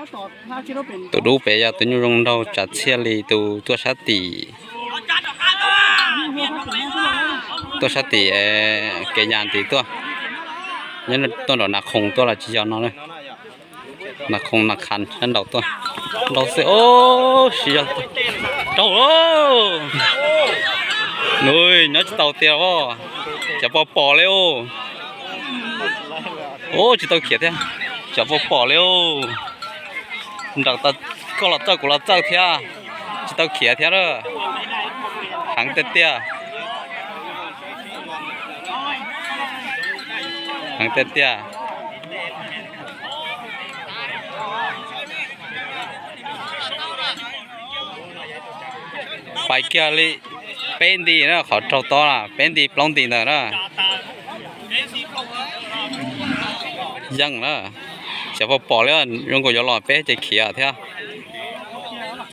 Tus dub pem yog tus nyuj zoo nraug tsav txhiaj li tus tuaj sab tim, tuaj sab tim kev yas ntxiv tuaj, nyob tuaj nram Nas Khoos tuaj los tsis yog no na. Nas Khoos Nas Khas sab nraud tuaj. Nraud xwb os, tsis yog. Raug, nws nyob tsis tau tiag os. Cov pos pom li os. Ub, tsis tau khiav thiab. Cov pos pom li os. Nram tas, koj los txawj kuv los txawj thiab, tsis tau khiav thiab na. Heev tiag tiag. Heev tiag tiag. Pais kiag li peb nti na, qhov raug tob na, peb nti plaub nti ntawd na. Yeej na, xyov puas pom li, zoo nkaus yuav los peb ces khiav thiab.